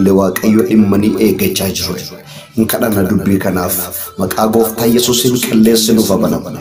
Waaqayyo dhimmanii eeggachaa jiru. Hin kadhanna dubbii kanaaf maqaa gooftaa Yesuusiin qilleensi nuuf banama.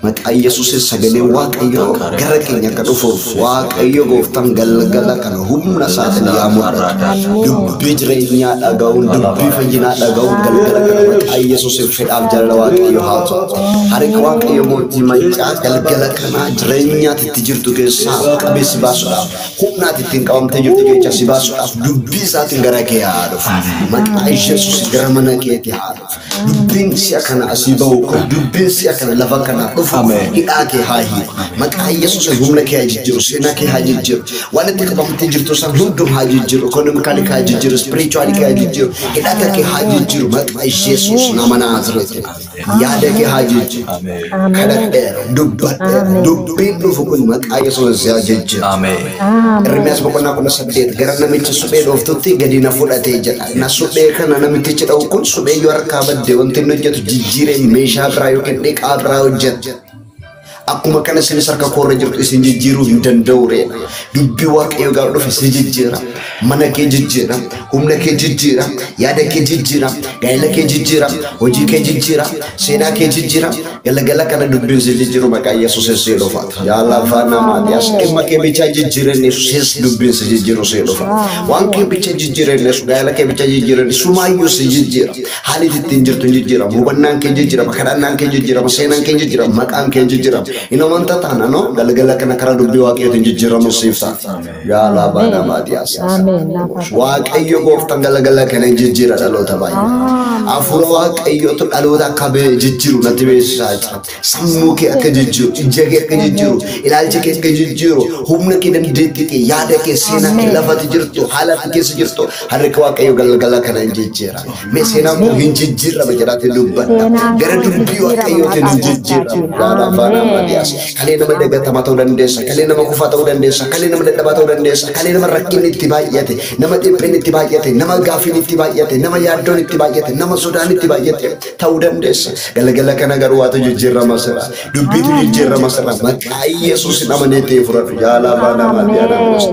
Maqaa Yesuusiin sagalee Waaqayyoo gara keenya akka dhufuuf Waaqayyo gooftaan galgala kana humna isaatiin yaa mul'atu. Dubbii jireenyaa dhaga'uun, dubbii fayyinaa dhaga'uun galgala kana maqaa Yesuusiin fedhaaf jaalala Waaqayyo haa ta'u. Harka Waaqayyo mootii maccaa galgala kana jireenyaatti itti jirtu keessaa qabee si baasuudhaaf, humnaatti ittiin qabamtee jirtu keessaa si baasuudhaaf dubbii isaatiin gara kee haa dhufu. Maqaa Yesuus gara mana keetii haa dhufu. Dubbiin si'a kana asii bahu kun, dubbiin si'a kana lafa kana dhufu hidhaa kee haa hiiku. Maqaa Yesuus humna kee haa jijjiiru, seenaa kee haa jijjiiru, waan itti qabamtee jirtu san hundum haa jijjiiru, economically kee haa jijjiiru, spiritually kee haa jijjiiru, hidhata kee haa jijjiiru. Maqaa Yesuus nama Naazreeti. Yaada kee haa jijjiiru. Kadhadheera, dubbadheera, dubbiin dhufu kun maqaa Yesuus haa jijjiiru. Ermiyaas boqonnaa 18 gara namicha suphee dhooftutti gadi na fudhatee jedha. Na suphee kana namtichi dha'u kun suphee yoo harkaa badde wanti inni hojjetu jijjiiree meeshaa biraa yookiin dhiqaa biraa hojjeta. Akkuma kana isinis harka koorra jirtu isin jijjiiruu hin danda'u reedha. Dubbii Waaqayyoo gaafa dhufe si jijjiira. Mana kee jijjiira. Humna kee jijjiira. Yaada kee jijjiira. Gaa'ela kee jijjiira. Hojii kee jijjiira. Seenaa kee jijjiira. Galgala kana dubbiin si jijjiiru maqaa Yesuus si dhufa. Yaa lafa namaati as dhimma kee bichaa jijjiiran Yesuus dubbiin si jijjiiru si dhufa. Waan kee bichaa jijjiiran Yesuus gaa'ela kee bichaa jijjiiran sumaayyuu si jijjiira. Haalli ittiin jirtu hin jijjiirama. Hubannaan kee jijjiirama. Kadhannaan kee jijjiirama. Seenaan kee jijjiirama. Maqaan kee jijjiirama. Inni wanta taana no galgala kana karaa dubbii Waaqayyootiin jijjiiramu siif ta'a. Yaa lafa namaati as. Waaqayyo gooftaan galgala kana jijjiira dhaloota baay'ee. Hafuura Waaqayyootu dhaloota akka jijjiiru natti beeksisaa jira. Sammuu kee akka jijjiiru, ija kee akka jijjiiru, ilaalcha kee akka jijjiiru, humna kee, dandeettii kee, yaada kee, seenaa kee, lafati jirtu, haala ati keessa jirtu harka Waaqayyo galgala kana hin jijjiira. Mee seenaan kun hin jijjiirama jedhaati dubbadha. Gara dubbii Waaqayyootiin hin jijjiirama. Yaa lafa namaati as. Kalee nama dagatamaa ta'uu dandeessa, kalee nama kufaa ta'uu dandeessa, kalee nama dadhabaa ta'uu dandeessa, kalee nama rakkinni itti baay'ate, nama dhiphinni itti baay'ate, nama gaafiin itti baay'ate, nama yaaddoon itti baay'ate, nama sodaan itti baay'ate ta'uu dandeessa. Galgala kana garuu waatu jijjiirama sirra. Dubbiitu jijjiirama sirra. Maqaa Yesuusin amanee ta'e fudhadhu. Yaa lafa namaati anaamos.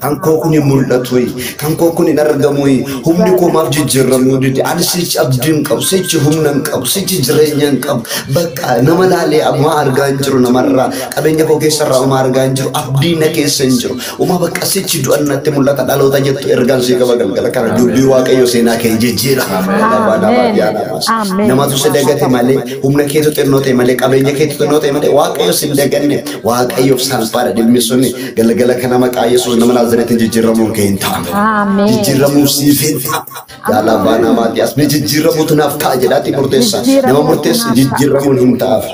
Kan koo kun hin mul'atu, kan koo kun hin argamu, humni koo maaf jijjiiramuu dide? Ani sichi abdii hin qabu, sichi humna hin qabu, sichi jireenya hin qabu. Bakka nama laalee ammaa argaa hin jiru namarraa, qabeenya koo keessarraa umaa argaa hin jiru, abdii na keessa hin jiru. Umaa bakka sichi du'an natti mul'ata dhaloota jettu ergaan sii qaba galgala kana dubbii Waaqayyo seenaa kee jijjiira. Lafa namaati anamas. Namatu si dagate malee, humna keetu xinnoo ta'e malee, qabeenya keetu xinnoo ta'e malee, Waaqayyo si hin daganne. Waaqayyoof salphaadha dhimmi suni. Galgala kana maqaa Yesuus nama Naazireetiin jijjiiramuun kee hin ta'a. Jijjiiramuun siif hin ta'a. Yaa lafa namaati as mee jijjiiramuutu naaf ta'a jedhaati murteessa. Nama murteessa jijjiiramuun hin ta'aaf.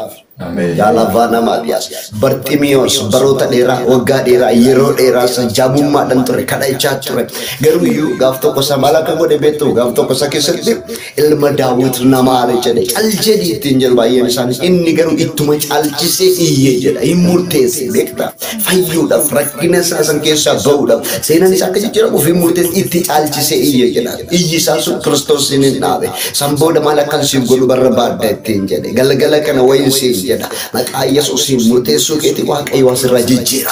Yaa lafa namaati as. Barximiyoos baroota dheeraa, waggaa dheeraa, yeroo dheeraa isa jaamummaadhaan ture, kadhachaa ture. Garuu iyyuu gaaf tokko isa maal akka godhe beektu? Gaaf tokko isa keessatti ilma Daawit namaare jedhe cal jedhi ittiin jedhu baay'een isaanii. Inni garuu ittuma caalchisee iyyee jedha. Hin murteesse beektaa. Fayyuudhaaf, rakkina isaa san keessaa bahuudhaaf, seenaan isaa akka jijjiiramuuf hin murteesse, itti caalchisee iyyee jedha. Iyyi isaa sun Kiristoos hin dhaabe. San booda maal akkan siif godhu barbaadda ittiin jedhe. Galgala kana wayin siin jedha. Maqaa Yesuusiin murteessuu keeti Waaqayyo asirraa jijjiira.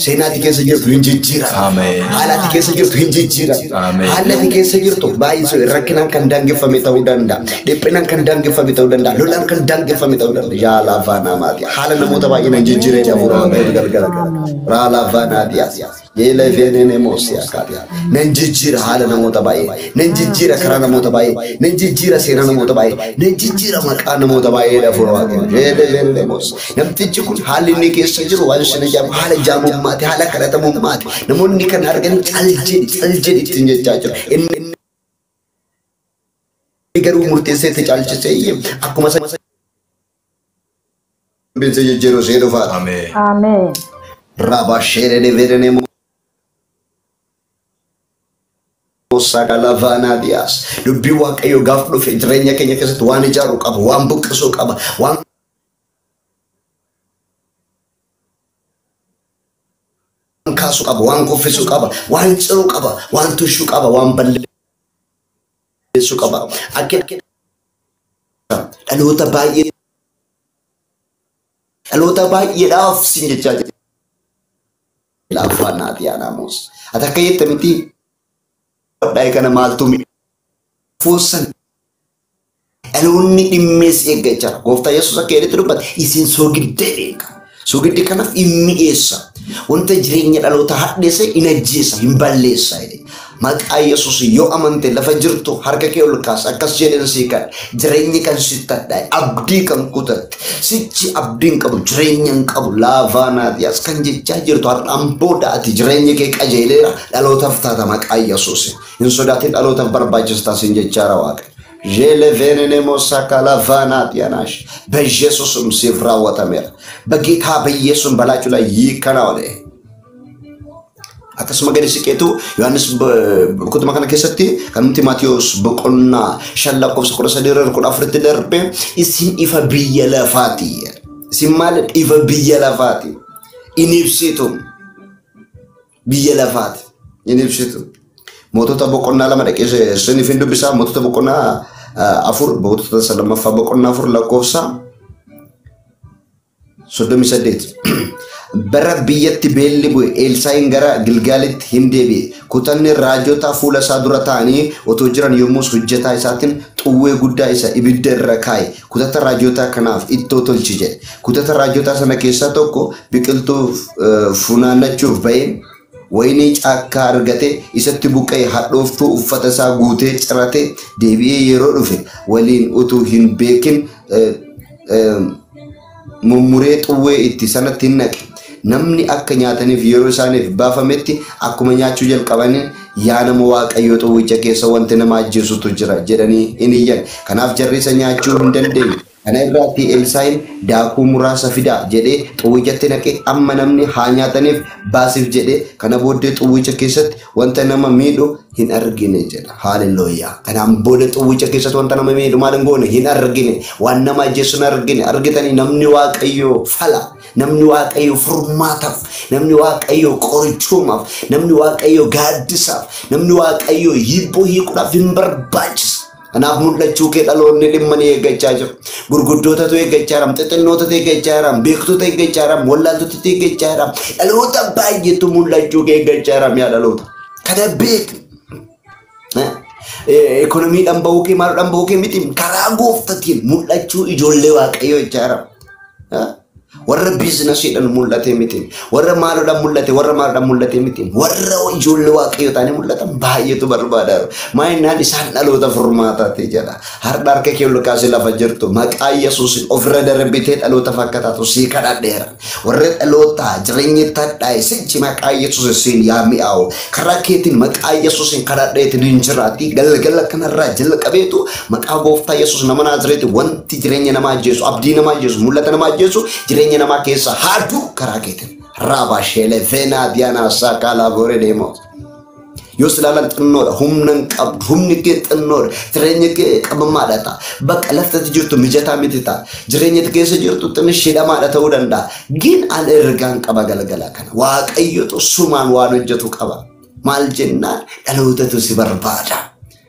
Seenaa ati keessa jirtu hin jijjiira. Haala ati keessa jirtu hin jijjiira. Haalli ati keessa jirtu baay'isuu rakkinaan kan daangeffame ta'uu danda'a. Dhiphinaan kan daangeffame ta'uu danda'a. Lolaan kan daangeffame ta'uu danda'a. Yaa laafaa namaati. Haala namoota baay'een hin jijjiiree hafuura Waaqayyo galgala kana. Raa laafaa naati. Yeela feeneen moosii akkaati. Nan jijjiira haala namoota baay'ee. Nan jijjiira karaa namoota baay'ee. Nan jijjiira seenaa namoota baay'ee. Nan jijjiira maqaa namoota baay'ee hafuura Waaqayyo. Yeela feeneen moosii. Namtichi kun haalli inni keessa jiru waan isin ajaa'ibu haala jaamummaati, haala kadhatamummaati. Namoonni kana arganii cal jedhi, cal jedhi ittiin jechaa jiru. Inni garuu murteessee itti caalchisee iyye akkuma isa bineensa jijjiiru see dhufaadha. Raba sheeree veerene Sagalavanaa diyaas. Dubbii Waaqayyo gaaf dhufe jireenya keenya keessatti waan ijaaru qaba, waan buqqisuu qaba, waan kaasuu qaba, waan kuffisuu qaba, waan ciruu qaba, waan tushuu qaba, waan balleessuu qaba. Akka dhaloota baay'ee dhaloota baay'eedhaaf sin jechaa jira. Laaffaanaati yaadamus. Ati akka jette miti. Hadhaa'e kana maaltu fuusan dhaloonni dhimmees eeggachaa jira. Gooftaa Yesuus akka jedhetti dubbate isin soogidda eega. Soogiddi kanaaf hin mi'eessa. Wanta jireenya dhaloota hadheesse hin ajjeesa, hin balleessa jedhe. Maqaa Yesuus yoo amante lafa jirtu harka kee ol kaas akkas jedhan sii kan jireenyi kan sitti hadhaa'e abdii kan kutatte sichi abdii hin qabu jireenya hin qabu laavaanaatiyaas kan jechaa jirtu har'aan booda ati jireenya kee qajeeleera dhalootaaf taata maqaa Yesuus. Hin sodaatin dhalootaaf barbaachisa siin jechaara Waaqa. ዤለቬኔኔሞሳካላቫናቲያናሽ በኢየሱስም ሲፍ ራወተሜራ በጌታ በኢየሱስም በላችሁ ላይ ይከናወን። Akkasuma gadi siqeetu Yohaannis kutuma kana keessatti kan nuti Maatiyos boqonnaa 5 lakkoofsa 13 irra 14tti darbe isin ifa biyya lafaati. Isin maal ifa biyya lafaati? In ibsitu biyya lafaati. In ibsitu. Mootota boqonnaa 2 dhaqee isiniif hin dubbisaa. Mootota boqonnaa 4 mootota 2ffaa boqonnaa 4 lakkoofsa 38. Bara biyyatti beelli bu'e Elsaa'iin gara Gilgaalitti hin deebi'e. Kutanni raajota fuula isaa dura taa'anii otoo jiran yommus hojjetaa isaatiin xuwwee guddaa isa ibidda irra kaa'e. Kutata raajota kanaaf ittoo tolchi jedhe. Kutata raajota sana keessaa tokko biqiltuu funaannachuuf ba'ee wayinii caakkaa argate isatti buqqa'e hadhooftuu uffata isaa guutee cirate deebi'ee yeroo dhufe waliin utuu hin beekin mummuree xuwwee itti sanatti hin naqe. Namni akka nyaataniif yeroo isaaniif baafametti akkuma nyaachuu jalqabaniin yaa nama Waaqayyoo xuwwicha keessa wanti nama ajjeesutu jira jedhanii hin iyyan. Kanaaf jarri isa nyaachuu hin dandeenye. Kana irratti Elsaa'iin daakuu muraasa fidaa jedhee xuwwichatti naqee amma namni haa nyaataniif baasiif jedhee kana booddee xuwwicha keessatti wanta nama miidhu hin argine jedha. Haaleluyyaa. Kanaan booda xuwwicha keessatti wanta nama miidhu maal hin goone hin argine. Waan nama ajjeesu hin argine. Argitanii namni Waaqayyoo fala. Namni Waaqayyoo furmaataaf, namni Waaqayyoo qorichumaaf, namni Waaqayyoo gaaddisaaf, namni Waaqayyoo hibboo hiikuudhaaf hin barbaachisa. Kanaaf mul'achuu kee dhaloonni dhimma ni eeggachaa jiru. Gurguddootatu eeggachaa jira, xixinnootatu eeggachaa jira, beektota eeggachaa jira, wallaaltotatu eeggachaa jira. Dhaloota baay'eetu mul'achuu kee eeggachaa jira mi'a dhaloota. Kana beekni. Ekonomiidhaan bahuu kee maaloodhaan bahuu kee miti karaa gooftatiin mul'achuu ijoollee Waaqayyoo jechaa jira. Warra biizinasiidhaan mul'ate miti. Warra maaloodhaan mul'ate, warra maaloodhaan mul'ate miti. Warra ijoollee Waaqayyoo ta'anii mul'atan baay'eetu barbaada. Maayinnaan isaan dhaloota furmaataati jedha. Har'a harka kee ol kaasee lafa jirtu maqaa Yesuusin ofirra darbitee dhalootaaf akka taatu sii kadhadheera. Warra dhaloota jireenya tadhaa'e sichi maqaa Yesuusin siin yaa mi'aawu. Karaa keetiin maqaa Yesuusin kadhadheetiin hin jiraati. Galgala kanarraa jalqabeetu maqaa gooftaa Yesuus nama Naazreeti wanti jireenya namaa ajjeesu, abdii namaa ajjeesu, mul'ata namaa ajjeesu jireenya namaa keessa haaduu karaa keetiin. Raaba sheele veenaa diyaanaa saakaalaa booree deemoo. Yoo silaalan xinnoodha, humna hin qabdu, humni kee xinnoodha, jireenya kee qabamaadha ta'a. Bakka laftatti jirtu mijataa miti ta'a. Jireenya keessa jirtu xinnish hidhamaadha ta'uu danda'a. Gin an ergaan qaba galgala kana. Waaqayyotu sumaan waan hojjetu qaba. Maal jennaan dhalootatu si barbaada.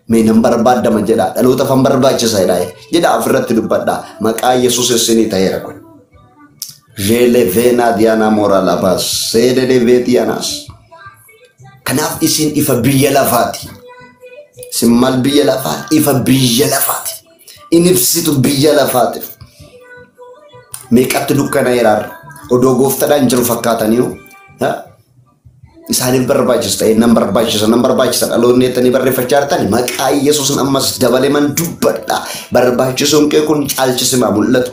Mee nan barbaaddama jedha. Dhalootaaf han barbaachisa jedha. Jedha ofirratti dubbadha. Maqaa Yesuus isinii ta'eera kun. Jeele veenaa diyaanaa mooraa labaas. Seedede veetiyaanaas. Kanaaf isin ifa biyya lafaati. Isin maal biyya lafaa? Ifa biyya lafaati. In ibsitu biyya lafaati. Meeqatti dukkana hiraarra. Odoo gooftaadhaan jiru fakkaataniiru. Isaaniif barbaachisa ta'e nan barbaachisa nan barbaachisa dhaloonni jettanii barreeffachaa jirtan maqaa Yesuusin ammas dabalee man dubbadha. Barbaachisuun kee kun caalchisimaa mul'atu.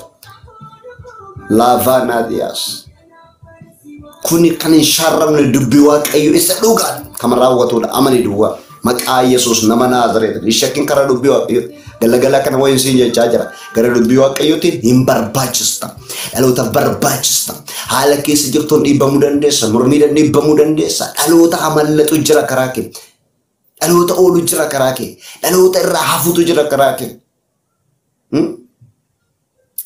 Laavaanaadiyaas. Kuni kan hin shaarramne dubbii Waaqayyo isa dhugaan kan raawwatudha. Amani duwwaa. Maqaa Yesuus nama Naazireet. Shakkiin karaa dubbii Waaqayyo. Galagala kana wayin siin jechaa jira. Gara dubbii Waaqayyootiin hin barbaachista. Dhaloota barbaachista. Haala keessa jirtuun dhiibbamuu dandeessa. Mormiidhaan dhiibbamuu dandeessa. Dhaloota amallatu jira karaa kee. Dhaloota oolu jira karaa kee. Dhaloota irraa hafutu jira karaa kee.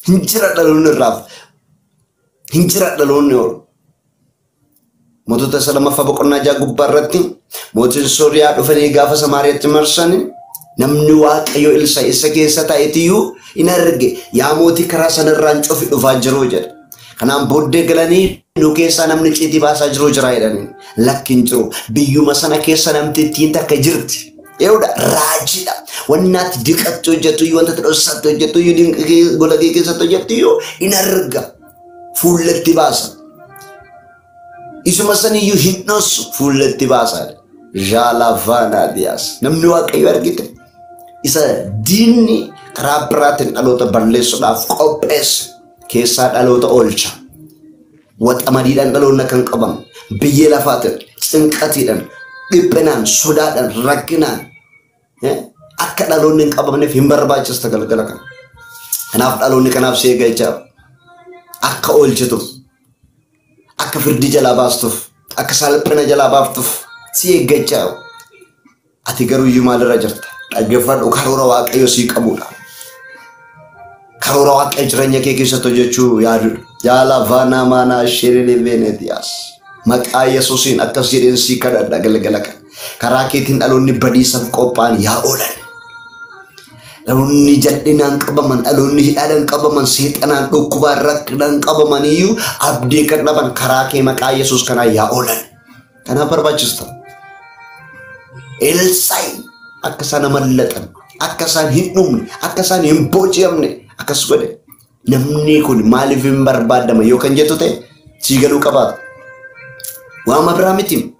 Hin jira dhaloonni irraa hafu. Hin jira dhaloonni oolu. Mootota isa lammaffaa boqonnaa 6 gubbaa irratti mootiin Sooriyaa dhufanii gaafa Samaariyaatti marsanii namni Waaqayyo Ilsa isa keessa taa'eetiyyuu hin arge. Yaa mootii karaa sanarraan cufi dhufaa jiru jedha. Kanaan booddee galanii nu keessaa namni ciitii baasaa jiru jira jedhanii. Lakki hin jiru. Biyyuma sana keessa namtittiin takka jirti. Eewudha raajiidha. Wannaatti diqatti hojjetu iyyuu wanta dhossaatti hojjetu iyyuu gola kee keessatti hojjettu iyyuu in arga. Fuullatti baasa. Isuma saniyyuu hin dhossu fuullatti baasa. Jaalavaanaa diyaas. Namni Waaqayyo argite. Isa diinni karaa biraatiin dhaloota balleessuudhaaf qopheesse keessaa dhaloota oolcha. Waxamadiidhaan dhaloonni kan qabamu biyya lafaatiin cinqatiidhaan dhiphinaan sodaadhaan rakkinaan akka dhaloonni hin qabamneef hin barbaachista galgala kana. Kanaaf dhaloonni kanaaf si eeggachaa akka oolchituuf akka firdii jalaa baastuuf akka salphina jalaa baaftuuf si eeggachaa. Ati garuu iyyuu maalirra jirta? Dhaggeeffadhu karoora Waaqayyo sii qabudha. Karoora Waaqayyo jireenya kee keessatti hojjechuu yaadudha. Jaalavaanaa maanaa shiririi Venetiyaas. Maqaa Yesuusiin akkas jedheen sii kadhadha galgala kana. Karaa keetiin dhaloonni badiisaaf qophaa'an yaa oolan. Dhaloonni jal'inaan qabaman, dhaloonni hidhaadhaan qabaman, seexanaan dhukkubaan rakkinaan qabaman iyyuu abdii kan dhaban karaa kee maqaa Yesuus kanaa yaa oolan. Kanaaf barbaachista. Elsaayi akka isaan amallaxan, akka isaan hin dhumne, akka isaan hin booji'amne akkas godhe. Namni kun maaliif hin barbaadama yoo kan jettu ta'e sii galuu qabaata. Waama biraa miti.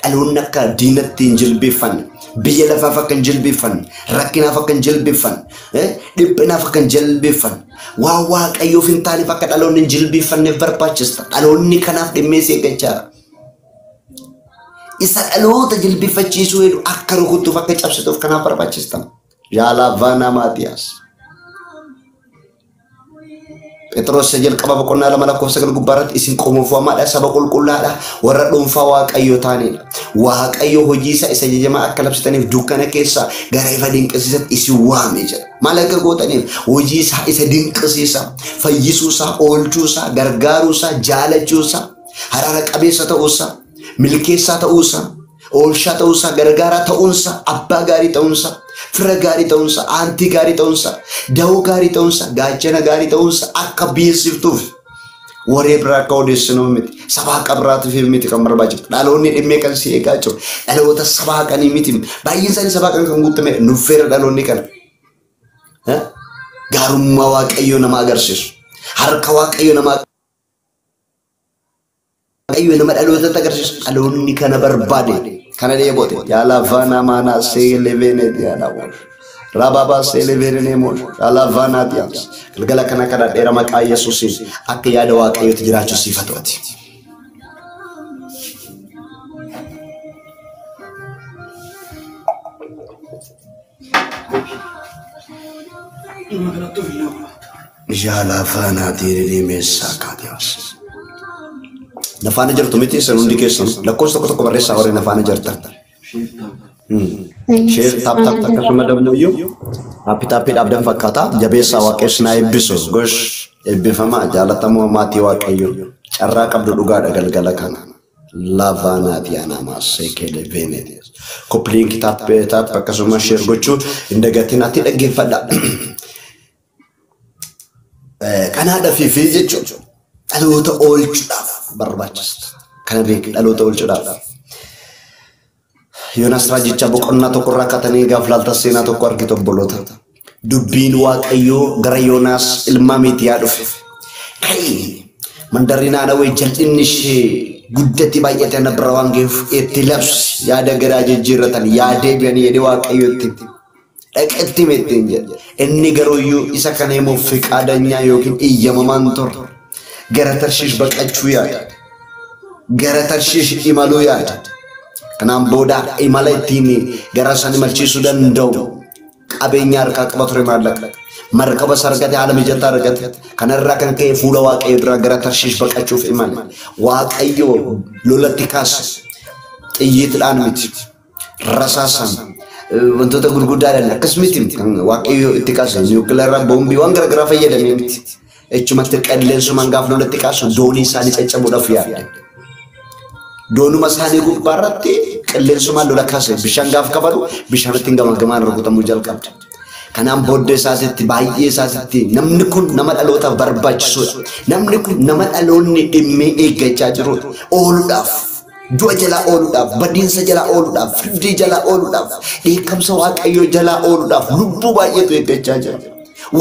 Dhaloonni akka diinatti hin jilbeeffanne, biyya lafaaf akka hin jilbeeffanne, rakkinaaf akka hin jilbeeffanne, dhiphinaaf akka hin jilbeeffanne, waan Waaqayyoof hin taaneef akka dhaloonni hin jilbeeffanneef barbaachista. Dhaloonni kanaaf dhimmee si eeggachaa. Isa dhaloota jilbeeffachiisuu jedhu akka rukuttuuf akka cabsituuf kanaaf barbaachista. Jaalavaanaa Maatiyaas. Phexros jalqaba boqonnaa 2 lakkoofsa 9 gubbaarratti isin qomoofamaadha saba qulqullaadha warra dhuunfaa Waaqayyoo taanedha. Waaqayyo hojii isaa isa jajamaa akka labsitaniif dukkana keessaa gara ifa dinqisiisatti isin waame jedha. Maal akka gootaniif hojii isaa isa dinqisiisa fayyisuu isaa oolchuu isaa gargaaruu isaa jaalachuu isaa haraara qabeessa ta'uu isaa milkeessaa ta'uu isaa oolshaa ta'uu isaa gargaaraa ta'uunsa abbaa gaarii ta'uunsa fira gaarii ta'uunsa aantii gaarii ta'uunsa da'oo gaarii ta'uunsa gaachana gaarii ta'uunsa akka beeksiftuuf waree biraa akka odeessinuuf miti sabaa qabraatiif miti kan barbaachisu dhaloonni dhimmee kan si eegaa jiru dhaloota sabaa qanii miti baay'een isaanii sabaa qanii kan guutamedha nuffeera dhaloonni kana gaarummaa Waaqayyoo nama agarsiisu harka Waaqayyoo nama Waaqayyo nama dhalootatti agarsiisu dhaloonni kana barbaade kana dheebote yaalavaana maanaa seeleveneeti yaalaawwan rababaa seeleveneemoon yaalavaanaa diyaas galgala kana kadhadheera maqaa Yesuusiin akka yaada Waaqayyootti jiraachuu siif haa ta'uti. Yaalavaanaa diirimeessaa kaadiyaas. Nafaana jirtu miti isin hundi keessan lakkoofsa tokko tokko barreessaa warri nafaana jirtan. Share tap tap akkasuma dabnuyyuu taappii taappii dhaabdan fakkaata jabeessaa Waaqayyo na eebbisu gosh eebbifamaa jaalatamoo maatii Waaqayyo carraa qabdu dhugaadha galgala kana. Lavaanaati anaamaa seekele veeneeti. Koppiliinki taappii taappii akkasuma share gochuu hin dagatin ati dhaggeeffadha. Kanaadha fi jechuudha. Dhaloota oolchuudhaaf barbaachista. Kana beeki dhaloota oolchuudhaaf. Yoonaas raajicha boqonnaa tokko irraa kaatanii gaaf laalta seenaa tokko argitu obboloota. Dubbiin Waaqayyoo gara Yoonaas ilma Miitiyaa dhufe. Ka'i mandarri Naanawee jal'inni ishee guddatti baay'ate ana bira waan ga'eef itti labsi yaada garaa jijjiirratan yaa deebi'anii jedhee Waaqayyo itti dhaqetti mittiin jedhe. Inni garuu iyyuu isa kana himuuf fiqaadanyaa yookiin iyyamamaan turre. Gara Tarshiish baqachuu yaada. Gara Tarshiish imaluu yaada. Kanaan booda imala ittiin gara isaan imalchiisuu danda'u qabeenya harkaa qaba ture maallaqa. Markaba isa argate haala mijataa argate. Kanarraa kan ka'e fuula Waaqayyoo duraa gara Tarshiish baqachuuf imale. Waaqayyo lolatti kaase. Xiyyiitidhaan miti. Rasaasaan wantoota gurguddaadhaan akkas miti kan Waaqayyo itti kaase. Niwukileera boombii waan garaagaraa fayyadamee miti. Echumatti qilleensumaan gaaf lolatti kaasu doonii isaanii caccabuudhaaf yaade. Doonuma isaanii gubbaarratti qilleensumaan lola kaase bishaan gaaf kabalu bishaanitti gama gamaan rukutamuu jalqabde. Kanaan booddee isaasitti baay'ee isaasitti namni kun nama dhalootaaf barbaachisuudha. Namni kun nama dhaloonni dhimmee eeggachaa jirudha. Ooluudhaaf Du'a jalaa ooluudhaaf, badiinsa jalaa ooluudhaaf, firdii jalaa ooluudhaaf, dheekkamsa Waaqayyoo jalaa ooluudhaaf lubbuu baay'eetu eeggachaa jira.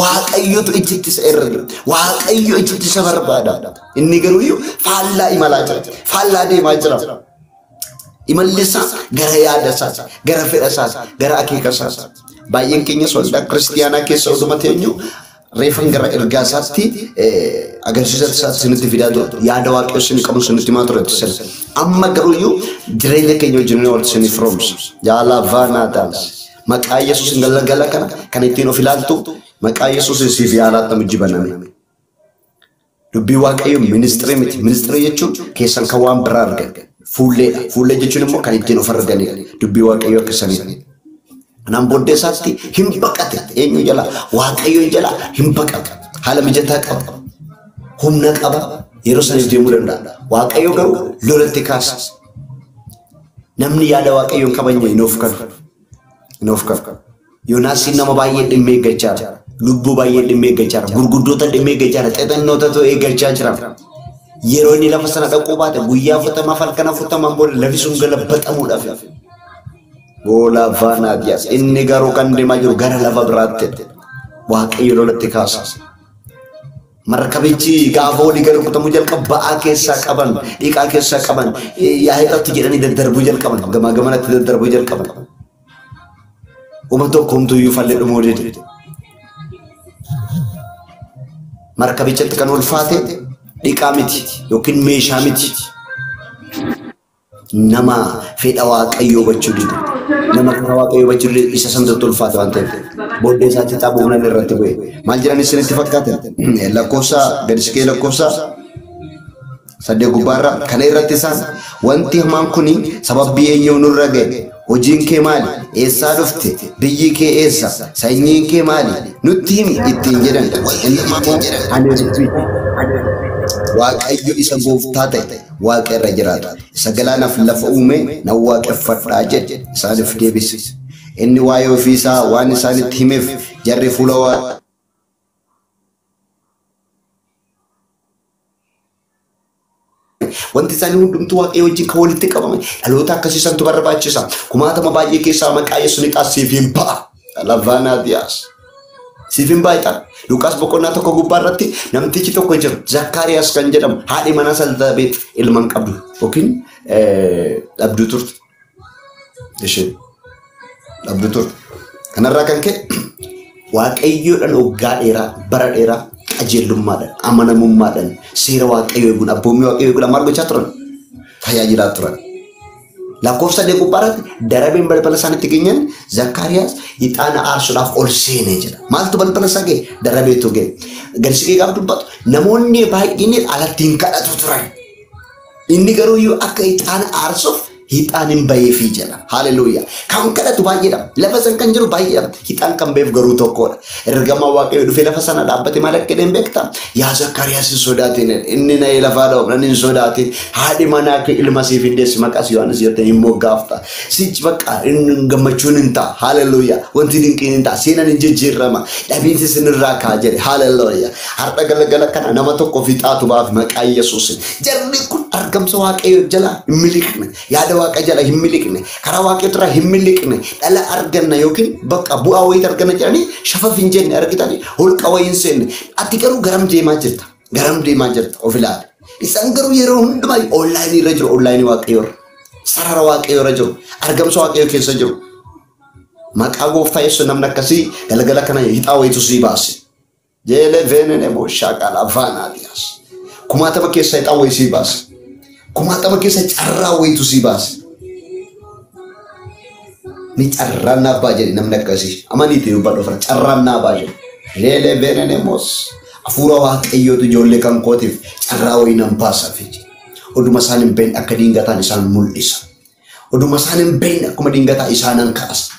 Waaqayyotu ijjitti isa herrega. Waaqayyo ijjitti isa barbaada. Inni garuu faallaa imalaa jira. Faallaa deemaa jira. Imalli isaa gara yaada isaas, gara fedha isaas, gara akeeka isaas. Baay'een keenyas waldaa kiristiyaanaa keessa oduma teenyu reefan gara ergaa isaatti agarsiisa isaatti isinitti fidaa ture. Yaada Waaqayyo isin qabu isinitti himaa ture. Amma garuuyyuu jireenya keenya wajjin wal isinii firoomsa. Jaalaa vaanaa taas. Maqaa Yesuusin galgala kana kan ittiin of ilaaltu maqaa Yesuusin siif yaalaatti jibaname. Dubbii Waaqayyo ministirii miti. Ministirii jechuun keessan kan waan biraa argan. Fuulleedha. Fuullee jechuun immoo kan ittiin of arganidha. Dubbii Waaqayyo akkasaniidha. Kanaan booddee isaatti hin baqate. Eenyu jalaa? Waaqayyoon jalaa hin baqate. Haala mijataa qaba. Humna qaba. Yeroo saniif deemuu danda'a. Waaqayyo garuu lolatti kaasa. Namni yaada Waaqayyoon kabajne hin of kalu. Hin of kalu. Yoonaasiin nama baay'ee dhimmee eeggachaa jira. Lubbuu baay'ee dhimmee eeggachaa jira. Gurguddoota dhimmee eeggachaa jira. Xixinnootatu eeggachaa jira. Yeroo inni lafa sana dhaquu baate guyyaa 40 halkan 40 booda lafi sun galabaxamuudhaaf. Boola vaanaatiyaas inni garuu kan deemaa jiru gara lafa biraatti. Waaqayyo lolatti kaasa. Markabichi gaafa walii gara rukutamuu jalqabu ba'aa keessaa qaban, dhiqaa keessaa qaban, yaa hidhattu jedhanii daddarbuu jalqaban, gamaa gamanatti daddarbuu jalqaban. Uma tokko homtuyyuu fallee dhumuu dide. Markabichatti kan ulfaate dhiqaa miti yookiin meeshaa miti. Nama fedha Waaqayyoo hubachuu dide. Nama karaa Waaqayyoo hubachuu dide isa sanatti ulfaate waan ta'eef. Booddee isaatti xaaboo humna irratti bu'e. Maal jedhan isinitti fakkaate? Lakkoofsa gadi siqee lakkoofsa 8 gubbaarra kana irratti isaan wanti hamaan kuni sababii eenyuun nurra ga'e? Hojiin kee maali? Eessaa dhufte? Biyyi kee eessa? Sanyiin kee maali? Nutti himi ittiin jedhan. Inni immoo ani Waaqayyo isa gooftaa ta'e Waaqa irra jiraatu. Isa galaanaaf lafa uume nan waaqeffadhaa jedhe isaaniif deebise. Inni waa'ee ofii isaa waan isaanitti himeef jarri fuula Wanti isaanii hundumtuu Waaqayyo wajjin kan walitti qabame dhaloota akkasii santu barbaachisa. Kumaatama baay'ee keessaa maqaa Yesuus ni siif hin ba'a. Lavaanaatiyaas. Siif hin ba'a. Luqaas boqonnaa 1 gubbaa irratti namtichi tokko jira. Zakkaariyaas kan jedhamu haadhi manaa Elsaabeex ilma hin qabdu yookiin dhabduu turte. Isheen dhabduu turte. Kanarraa kan ka'e Waaqayyoodhaan waggaa dheeraa bara dheeraa qajeelummaadhaan amanamummaadhaan seera Waaqayyoo eeguun abboommii Waaqayyoo eeguudhaan maal gochaa turan? Tajaajilaa turan. Lakkoofsa 8 gubbaa irratti darabeen balbala isaanitti geenyaan Zakkaariyaas ixaana aarsuudhaaf ol seenee jira. Maaltu balbala isaa ga'e? Darabeetu ga'e. Gadi siqee gaafa dubbatu namoonni baay'een alatti hin kadhatu turan. Inni garuu iyyuu akka ixaana aarsuuf ixaan hin baheefii jedha. Haleluuyaa. Kan kadhatu baay'eedha. Lafa san kan jiru baay'eedha. Ixaan kan baheef garuu tokkodha. Ergamaa Waaqayyoo dhufee lafa sana dhaabbate maal akka jedheen beektaa? Yaa Zakkaariyaas hin sodaatin. Inni na'ee lafaa dha'u nan hin sodaatin. Haadhi manaa kee ilma siif hin deessi maqaas Yohaannis jettee hin moggaafta. Sichi bakka inni gammachuun hin ta'a. Haleluuyaa. Wanti dinqiin hin ta'a. Seenaan hin jijjiirama. Dhabiinsi sinirraa ka'a jedhe. Haleluuyaa. Har'a galgala kana nama tokko fixaatu baaf maqaa Yesuusin. Jarri kun argamsa Waaqayyoo jala hin miliqne. Yaada Waaqa jala hin miliqne. Karaa Waaqayyoo irraa hin miliqne. Dhala arganna yookiin bakka bu'aa wayii arganna jedhanii shafaf hin jenne argitanii holqa wayii hin seenne. Ati garuu garam deemaa jirta? Garam deemaa jirta? Of ilaali. Isaan garuu yeroo hundumaa onlaayinii irra jiru. Onlaayinii Waaqayyoo irra. Sarara Waaqayyoo irra jiru. Argamsa Waaqayyoo keessa jiru. Maqaa gooftaa Yesuus namni akkasii galgala kana hixaa wayiitu sii baase. Jeelee veenene moo shaaqala vaanaatiyaas. Kumaatama keessa hixaa wayii sii baase. Kumaatama keessa carraa wayiitu sii baase. Ni carraan naa baa jedhe namni akkasii. Amaniitii dubbadhu ofirra carraan naa baa jedhe. Jeelee veenene moos. Hafuura Waaqayyootu ijoollee kan kootiif carraa wayii nan baasaaf jedhe. Oduma isaan hin beekne akka diingataan isaan mul'isa. Oduma isaan hin beekne akkuma diingataa isaanan kaasa.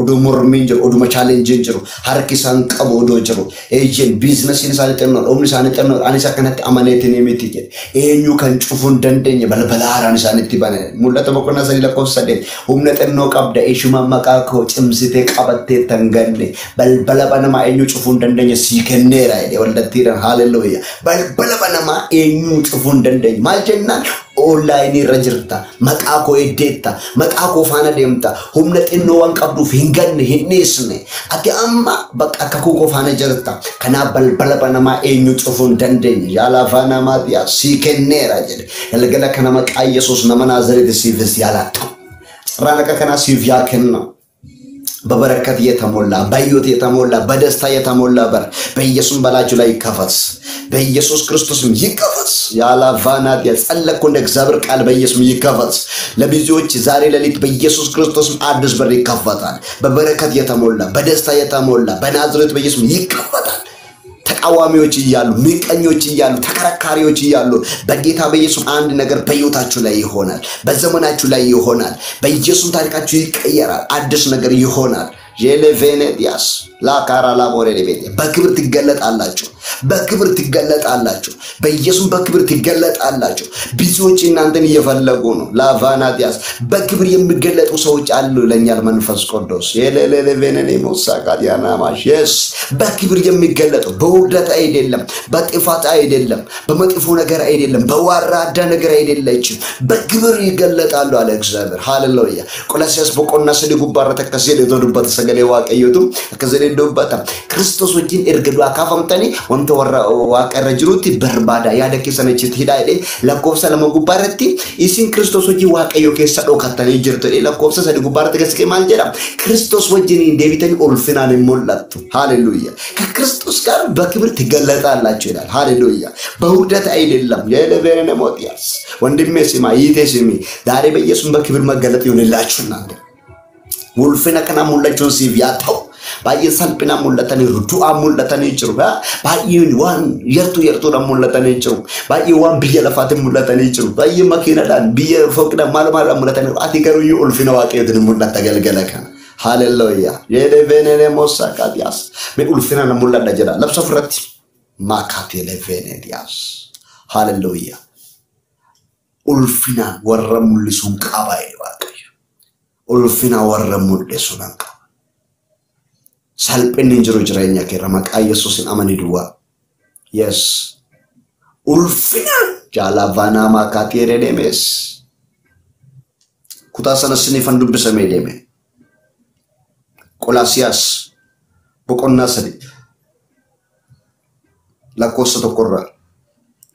Odoo mormiin jiru, oduma chaalenjiin jiru, harki isaan qabu odoo jiru. Eeyyeen biizinasiin isaanii xinnoodha, humni isaanii xinnoodha, anis akkanatti amaneetiin miti jedhe. Eenyu kan cufuu hin dandeenye balbala haaraan isaanitti bane. Mul'ata boqonnaa 3 lakkoofsa 8. Humna xinnoo qabda, ishuma maqaa koo cimsitee qabattee tan ganne. Balbala banamaa eenyu cufuu hin dandeenye sii kenneera jedhe waldattiidhaan. Haaleluyyaa. Balbala banamaa eenyu cufuu hin dandeenye. Maal jennaan? Onlaayinii irra jirta. Maqaa koo eddeetta. Maqaa koo faana deemta. Humna xinnoo waan qabduuf hin ganne, hin dhiisne. Ati amma bakka kakuu koo faana jirta. Kanaaf balbala banamaa eenyu cufuu hin dandeenye. Yaala afaan namaati sii kenneera jedhe. Galgala kana maqaa Yesuus nama Naazireeti siifis yaalatta. Carraan akka kanaa siif yaa kenna. በበረከት የተሞላ፣ በሕይወት የተሞላ፣ በደስታ የተሞላ በር በኢየሱስ በላችሁ ላይ ይከፈት። በኢየሱስ ክርስቶስም ይከፈት። ያላቫናት የጸለቅኩ እንደ እግዚአብሔር ቃል በኢየሱስም ይከፈት። ለብዙዎች ዛሬ ሌሊት በኢየሱስ ክርስቶስም አዲስ በር ይከፈታል። በበረከት የተሞላ፣ በደስታ የተሞላ፣ በናዝሬት በኢየሱስም ይከፈታል። ተቃዋሚዎች እያሉ፣ ምቀኞች እያሉ፣ ተከራካሪዎች እያሉ በጌታ በኢየሱስ አንድ ነገር በሕይወታችሁ ላይ ይሆናል። በዘመናችሁ ላይ ይሆናል። በኢየሱስ ታሪካችሁ ይቀየራል። አዲስ ነገር ይሆናል። ጄሌቬኔዲያስ ላካራ ላቦሬ ቤት በክብር ትገለጣላችሁ። በክብር ትገለጣላችሁ። በኢየሱስ በክብር ትገለጣላችሁ። ብዙዎች እናንተን እየፈለጉ ነው። ላቫናዲያስ በክብር የሚገለጡ ሰዎች አሉ ይለኛል መንፈስ ቅዱስ። የሌሌሌቬኔኔ ሞሳካዲያናማሽ የስ በክብር የሚገለጡ፣ በውርደት አይደለም፣ በጥፋት አይደለም፣ በመጥፎ ነገር አይደለም፣ በዋራዳ ነገር አይደለችም። በክብር ይገለጣሉ አለ እግዚአብሔር። ሃሌሉያ። ቆላስይስ boqonnaa 3 gubbaarratti akkas jedhe dubbata sagalee Waaqayyootu akkas jedhee dubbata. Kiristoos wajjin erga du'aa kaafamtanii wanta warra waaqa irra jirutti barbaada, yaada keessan achitti hidhaa jedhee, lakkoofsa 2 gubbaarratti isin Kiristoos wajjin Waaqayyo keessa dhokattanii jirtu jedhee, lakkoofsa 3 gubbaarratti akkas maal jedha? Kiristoos wajjin deebitanii ulfinaan hin mul'attu. ሃሌሉያ። ከክርስቶስ ጋር በክብር ትገለጣላችሁ ይላል። ሃሌሉያ። በውርደት አይደለም። የለበረነ ሞጥያስ ወንድሜ ስማ፣ ይቴ ስሚ፣ ዛሬ በኢየሱስ በክብር መገለጥ ይሁንላችሁ እናንተ። Ulfina kana mul'achuun siif yaa ta'u. Baay'een salphina mul'ataniiru, du'aa mul'atanii jiru. Baay'een waan yartuu yartuudhaan mul'atanii jiru. Baay'een waan biyya lafaatiin mul'atanii jiru. Baay'een makiinadhaan, biyya fooqidhaan, maal maaldhaan mul'ataniiru. Ati garuu iyyuu ulfina Waaqayyootiin mul'atta galgala kana. Haleluuyaa. Yeelevenene mosaakaatiyaas. Mee ulfina na mul'adha jedha. Labsa ofirratti. Maakaatielevenediyaas. Haleluuyaa. Ulfina warra mul'isuun qaba jedhe Waaqayyo. Ulfina warra mul'isu nan qaba. Salphinni hin jiru jireenya keerra maqaa Yesuusin amani duwwaa. Yes. Ulfina jaalavanaa maakaatii deemes. Kutaa sana siniifan dubbisamee deeme. Qolaasiyaas boqonnaa 3 lakkoofsa 1rraa.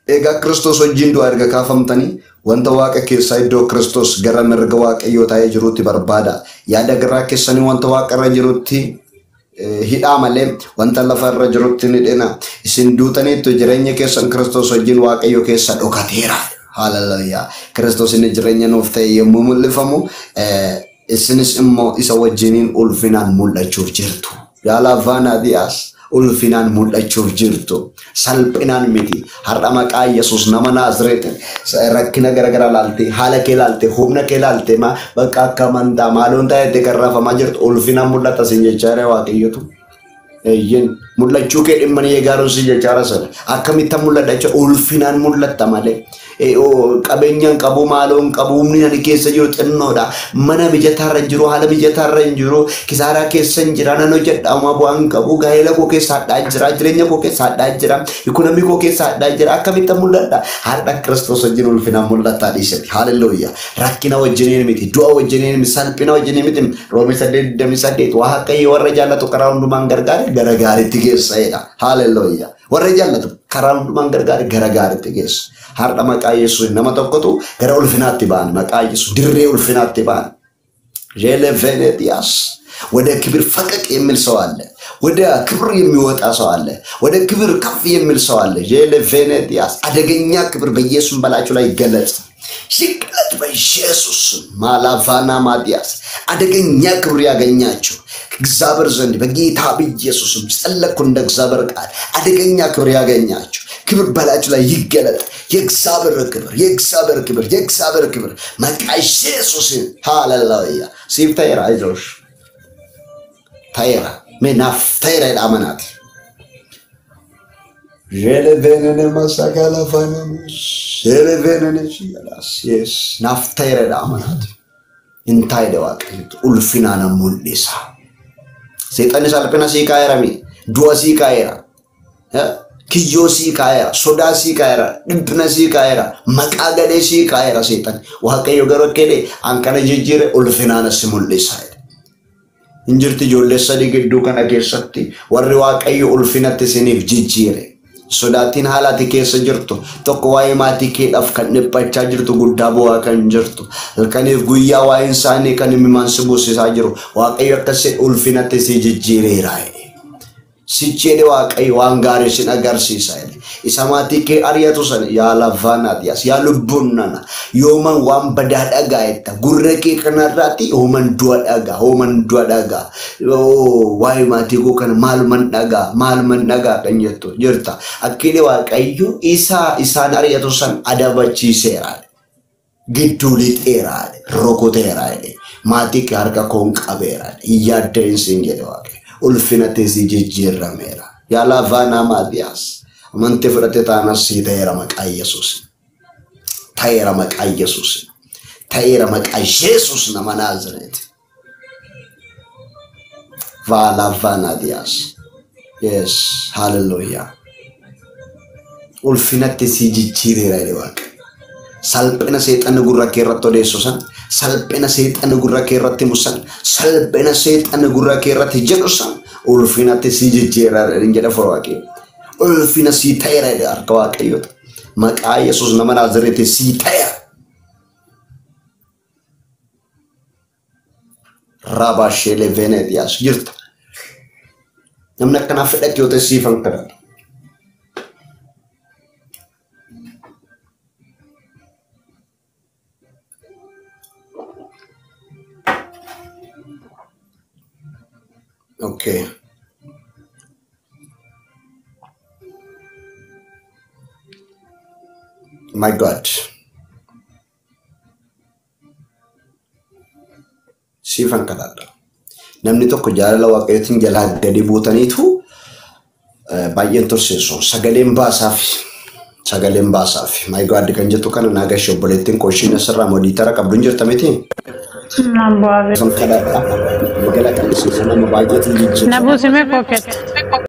Egaa Kiristoos wajjin du'aa erga kaafamtanii wanta waaqa keessaa iddoo Kiristoos gara mirga Waaqayyoo taa'ee jirutti barbaada. Yaada garaa keessanii wanta waaqa irra jirutti hidhaa malee wanta lafa irra jirutti ni dhina. Isin duutaniittu, jireenya keessan Kiristoos wajjin Waaqayyo keessa dhokateera. Haleluuyaa. Kiristoos inni jireenya nuuf ta'e yommuu mul'ifamu isinis immoo isa wajjiniin ulfinaan mul'achuuf jirtu. Yaalaavaanaadiyaas ulfinaan mul'achuuf jirtu. Salphinaan miti. Har'a maqaa Yesuus nama Naazreetiin rakkina garaagaraa laaltee, haala kee laaltee, humna kee laaltee, bakka akka amantaa maaloon ta'etti kan raafamaa jirtu, ulfinaan mul'ata sin jechaa jira Waaqayyotu. Eeyyin, mul'achuu kee dhimmanii eegaaruun sin jechaa jira sana. Akkamittan mul'adha jecha, ulfinaan mul'atta malee. Qabeenyaan qabu, maaloon qabu, humni ani keessa jiru xinnoodha. Mana mijataarra hin jiru, haala mijataarra hin jiru, kisaaraa keessa hin jira, nan hojjedha, amma bu'aan qabu, gaa'ela koo keessa hadhaa jira, jireenya koo keessa hadhaa jira, ikonomii koo keessa hadhaa jira, akkamittan mul'adha? Har'a Kiristoos wajjin ulfinaan mul'ataa dhiisati. Haleluuyaa. Rakkina wajjiniin miti, du'a wajjiniin miti, salphina wajjiniin miti. Roomii 8:28 Waaqayyo warra jaallatu karaa hundumaan gargaare gara gaariitti geessa jedha. Haleluuyaa. Warra jaallatu karaa hundumaan gargaare gara gaariitti geessa. Har'a maqaa Yesuus nama tokkotu gara ulfinaatti ba'an, maqaa Yesuus dirree ulfinaatti ba'an. ዤሌቬኔዲያስ ወደ ክብር ፈቀቅ የሚል ሰው አለ። ወደ ክብር የሚወጣ ሰው አለ። ወደ ክብር ከፍ የሚል ሰው አለ። ዤሌቬኔዲያስ አደገኛ ክብር በኢየሱስ በላችሁ ላይ ይገለጽ፣ ይገለጥ በኢየሱስ። ማላቫና ማዲያስ አደገኛ ክብር ያገኛችሁ እግዚአብሔር ዘንድ በጌታ በኢየሱስም ጸለቅኩ እንደ እግዚአብሔር ቃል አደገኛ ክብር ያገኛችሁ፣ ክብር በላችሁ ላይ ይገለጥ። የእግዚአብሔር ክብር፣ የእግዚአብሔር ክብር፣ የእግዚአብሔር ክብር መቃ ኢየሱስን። ሃሌሉያ። ሲፍ ተይራ፣ አይዞሽ ተይራ ሜናፍ ተይራ አመናት ዤሌቬነነ ማሳጋላፋናሙስ ዤሌቬነነ ሽያላስ የስ ናፍ ተይራ አመናት እንታይ Waaqayyotu ulfinaan mul'isa. Seexanni salphina sii kaa'eera mi? Du'a sii kaa'eera. Kiyyoo sii kaa'eera, sodaa sii kaa'eera, dhiphina sii kaa'eera, maqaa gadhee sii kaa'eera seexan. Waaqayyo garuu akka jedhe an kana jijjiire ulfinaan si mul'isa. Hin jirti ijoollee sadii gidduu kana keessatti warri Waaqayyo ulfinatti isiniif jijjiire. Sodaatiin haala ati keessa jirtu tokko waa'ee maatii keedhaaf kan dhiphachaa jirtu guddaa bu'aa kan jirtu halkaniif guyyaa waa'een isaanii kan imimmaan si buusisaa jiru Waaqayyo akkas jedhe ulfinatti si jijjiireera. Sichi jedhe Waaqayyo waan gaarii sin agarsiisa jedhe. Isa maatii kee ari'atu sana yaa lafaanaati yaa lubbuun nana yooman waan badaa dhagaa jetta gurra kee kanarraatti yooman du'a dhagaa yooman du'a dhagaa waa'ee maatii koo kana maaluman dhagaa maaluman dhagaa kan jettu jirta. Akka jedhe Waaqayyo isa isaan ari'atu sana adabachiiseera. Gidduu lixeera rukuteera maatii kee harka koon qabeera yaaddeen siin jedhe Waaqayyo. Ulfina teessii jijjiirameera. Yaa lafaanaa Maatiyaas. Amantii fudhate taanas sii ta'eera maqaa Yesuus. Ta'eera maqaa Yesuus. Ta'eera maqaa Yesuus nama Naazireeti. Vaalaavaanaa Diyaas. Yes, hallelujah. Ulfinatti sii jijjiireera jedhe Waaqa. Salphina seexanni gurra kee irratti odeessu san, salphina seexanni gurra kee irratti himu san, salphina seexanni gurra kee irratti jedhu san ulfinatti sii jijjiireera jedhe fura Waaqayyo. Ulfina sii ta'eera jedhe harka Waaqayyoota. Maqaa Yesuus nama Naazireeti sii ta'eera. Raabasheelee Veneetiyaas jirta. Namni akkanaa fedhate yoo ta'e siifan kadhata. Okay. My God. Siifan kadhadha. Namni tokko jaalala Waaqayyootiin jalaa gadi buutaniitu baay'een tursiisu. Sagaleen baasaaf. Sagaleen baasaaf. My God kan jettu kana naa gashee obboleettiin koo ishiin asirraa modiitara qabdu hin jirta miti? Nan bu'aa. Siifan kadhadha. Galgala kan isiisu nama baay'eetu jijjiira. Na buusime kooket.